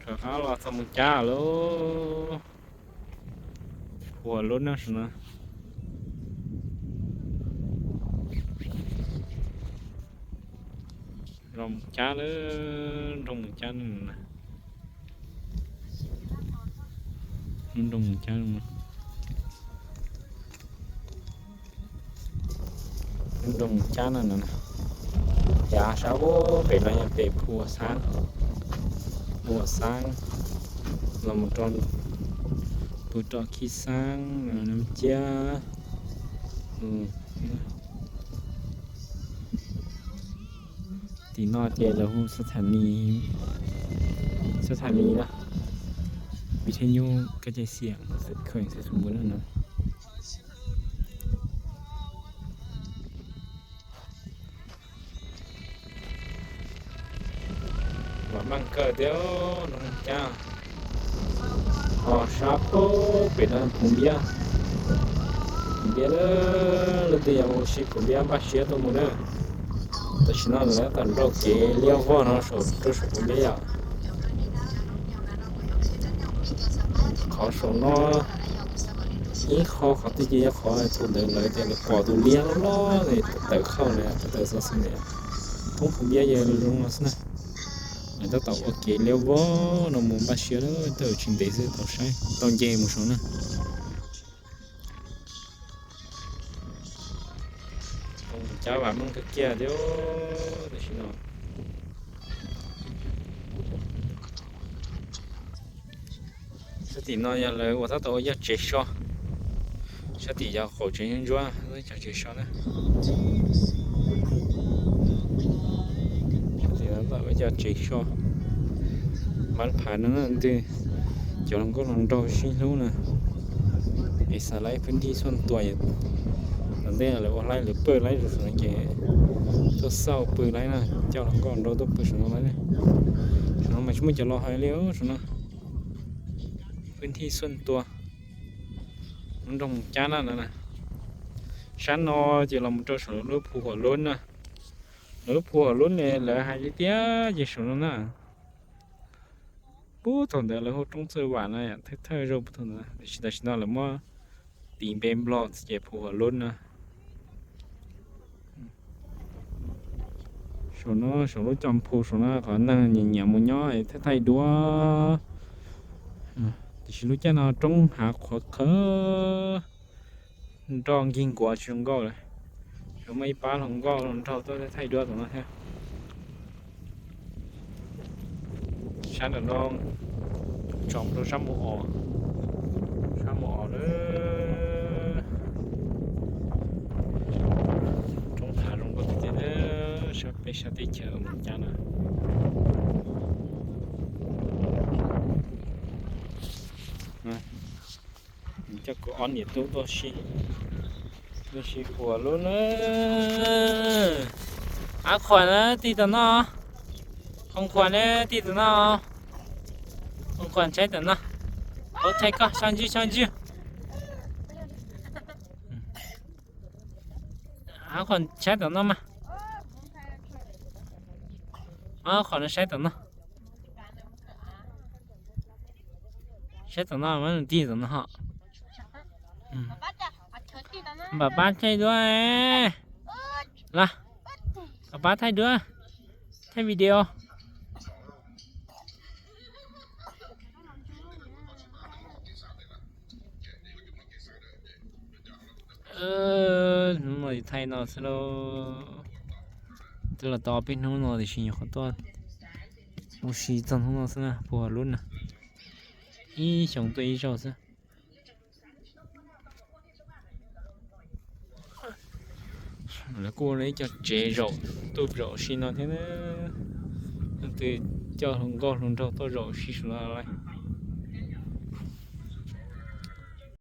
Rov qab los txog Moos Cab lawm. Phuam Lub no saum no. Los Moos Cab lawm, nroog Moos Cab no. Nroog Moos Cab no. Nroog Moos Cab no. Yav sab pem no yog pem Phu Ua Xab. Phu Ua Xab los mus rau pw rau Khib Xab, Nab Ciab. Tim no ces lawv hu xab tha ni, xab tha ni na, vi thej nyuj kab cai xiam, khawm xab xu npua na no. Vam meej kawg thiab no cab. Ho sab pem no Phu Npiab. Phu Npiab, leej twg yog ua si Phu Npiab npaj siab tuaj mus na. Tam sim no lawv tawm nrau kev liab vog no saum rau saum Phu Npiab yom. Qhov saum no ib qho qhov twg ces yog qhov thaum ntawd lawv tias lawv pom tus liab loj loj tawm qhauj na, tawm xov xwm na. Thoob Phu Npiab yog zoo no xwb na. Lawv tab tom ua kev liab vog no mus npaj siab lawm, tawm tsis ntev xwb tau saib tau nce mus saud na. Cab vam meej kawg kiag thiab tam sim no. Sab tim no yog lawv ua tab tom ua yog tsev so. Sab tim yog qaum tsev ntsuab, cov tsev so na. Sab tim no ua yog tsev so. Mab phav no ntws cov hluas nkauj hluas nraug sib hlub na. Es xav laib pheej nrig xuaj tua, tom ntej lawv ua laib lawv pawj laib rau saum no ces tuaj xauj pw laib na, coj hluas nkauj hluas nraug tuaj pw saum no laib. Saum no mas tsis muaj cov los hais li saum no. Pheej nrig xuaj tua. Lub nroog Moos Cab na no. Sab no ces los mus rau saum lub Phu Huam Lub na. Lub Phu Huam Lub ne lawv hais li tiag ces saum no na. Puag thaum ntawd lawv hu Roob Txawj Vam no, thawj thawj zaug puag thaum ntawd, tiam sis tam sim no lawv muab tis npe Nplog ces Phu Huam Lub na. Saum no, saum lub cov phu saum no qhov neeg nyiam nyiam mus nyob thaij thaij duab. Tiam sis lub caij no roob hav qhuav qhawv, nroj nkig nkuav tsis zoo nkauj lawm. Yuav muaj ib pab hluas nkauj hluas nraug tuaj thaij duab tom no thiab. Sab nram no tsom rau sab Mus Os, sab Mus Os lawm. Roob hav zoo nkauj tiag tiag, sab peb sab teb chaws Moos Cab na. Coj kuv ob niam tub tuaj si, tuaj si Phu Huam Lub na. Ab Khuam na tij tom no, Hoo Khuam na tij tom no, Hoo Khuam saib tom no, ua thaij koj sab ntswg sab ntswg. Ab Khuam saib tom no mas, Ab Khuam no saib tom no. Saib tom no mas tig tom no ho. Npam pab thaij duab. Los, npam pab thaij duab, thaij video. Hnub no thaij no xwb lauj. Twb los tau peb hnub no tiam sis nyuam qhuav tuaj ua si txog hnub no xwb na, Phu Huam Lub na. Ib xyoo tuaj ib zaug xwb. Lawv kuj ua ib co tsev zaum tuaj zaum si no thiab. Leej twg coj hluas nkauj hluas nraug tuaj zaum si saum no lawm.